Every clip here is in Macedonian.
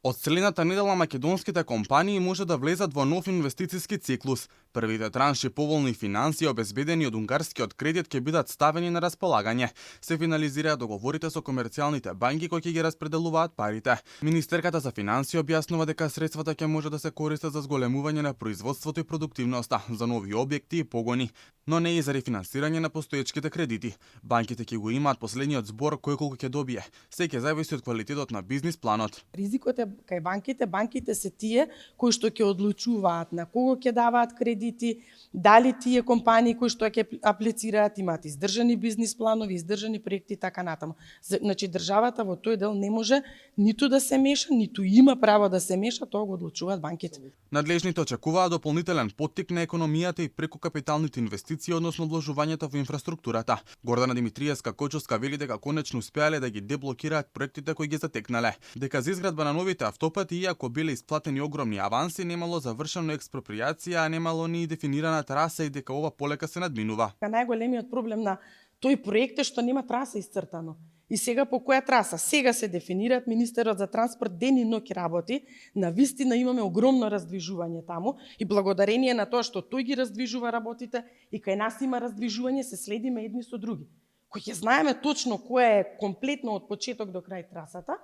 Од следната недела македонските компании може да влезат во нов инвестициски циклус. Првите транши поволни финансии обезбедени од унгарскиот кредит ќе бидат ставени на располагање. Се финализираат договорите со комерцијалните банки кои ќе ги распределуваат парите. Министерката за финансии објаснува дека средствата ќе може да се користат за зголемување на производството и продуктивноста, за нови објекти и погони, но не и за рефинансирање на постоечките кредити. Банките ќе го имаат последниот збор кој колку ќе добие. Се ќе зависи од квалитетот на бизнис планот. Ризикот е кај банките се тие кои што ќе одлучуваат на кого ќе даваат кредити, дали тие компании кои што ќе аплицираат имаат издржани бизнис планови, издржани проекти и така натаму. Значи државата во тој дел не може ниту да се меша, ниту има право да се меша, тоа го одлучуваат банките. Надлежните очекуваат дополнителен поттик на економијата и преку капиталните инвестиции, односно вложувањето во инфраструктурата. Гордана Димитриевска-Кочовска вели дека конечно успеале да ги деблокираат проектите кои ги затекнале, дека за изградба на новите автопати, иако биле исплатени огромни аванси, немало завршено експропријација, а немало ни дефинирана траса и дека ова полека се надминува. Најголемиот проблем на тој проект е што нема траса исцртано. И сега по која траса? Сега се дефинираат, министерот за транспорт ден и ноќ работи, на вистина имаме огромно раздвижување таму и благодарение на тоа што тој ги раздвижува работите и кај нас има раздвижување, се следиме едни со други. Кој ќе знаеме точно која е комплетно од почеток до крај трасата,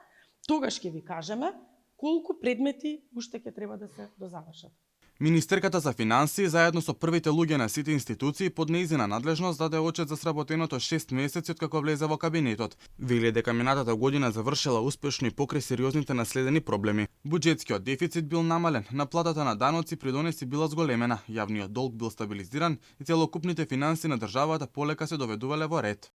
тогаш ќе ви кажеме колку предмети уште ќе треба да се дозавршат. Министерката за финансии заедно со првите луѓе на сите институции под нејзина надлежност даде отчет за сработеното 6 месеци од како влезе во кабинетот. Вели дека минатата година завршила успешно и покрај сериозните наследени проблеми. Буџетскиот дефицит бил намален, наплатата на даноци придонеси била зголемена, јавниот долг бил стабилизиран и целокупните финансии на државата полека се доведувале во ред.